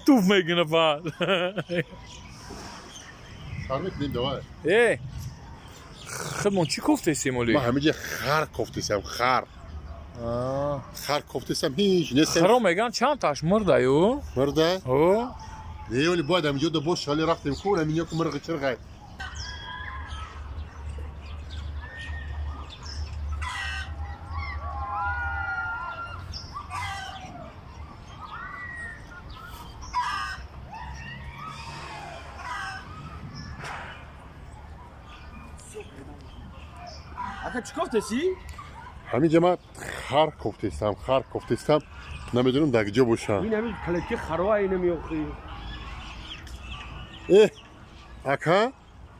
Туф мекуна фақат. Сар мекунем, давай. Э, худмон чӣ кофтесем оли? Ма ҳамиҷа хар кофтесам, хар. Хар кофтесам, ҳеҷ нестем. Харо меган чанд таш мурдаю? Мурда? О. Не, оли бояд ҳамиҷо да бош шали рафтем ку, ҳаминё ку мирғи чирғай. Ака, чӣ кофтеси? Ҳаминҷа ман хар кофтестам, хар кофтестам, намедонам дар куҷо бошам. Ин ҳамин калетки хароа инамиохи. Э, ака,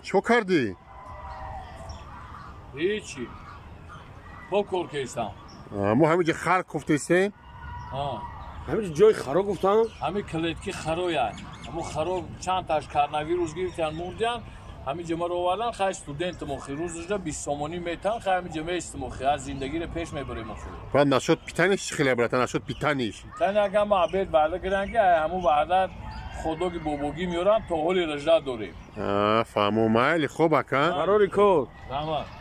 чӣ кардӣ? Ҳечи. Бо кор кестам. Мо ҳаминҷа хар кофтестем. Ҳаминҷа ҷои харо гуфтам? Ҳамин клетки хароя. Ҳамун харо чанд таш коронавирус гирифтан, мурдиян. Ҳамин ҷамаро овардан, хай студентам охи, рӯзашда 20 сомонӣ метан, хай ҳамин ҷама истим охи, аз зиндагиро пеш мебарем охи. Баъд нашуд питаниш чӣ хеле, брата, нашуд питаниш? Питани агар ма обед ваъда кардам, ки ҳамун ваъда ходоги бобогӣ меорам, то ҳоли рожда дорем. Фаҳмо, майли, хоб, ака. Барори кор. Раҳмат.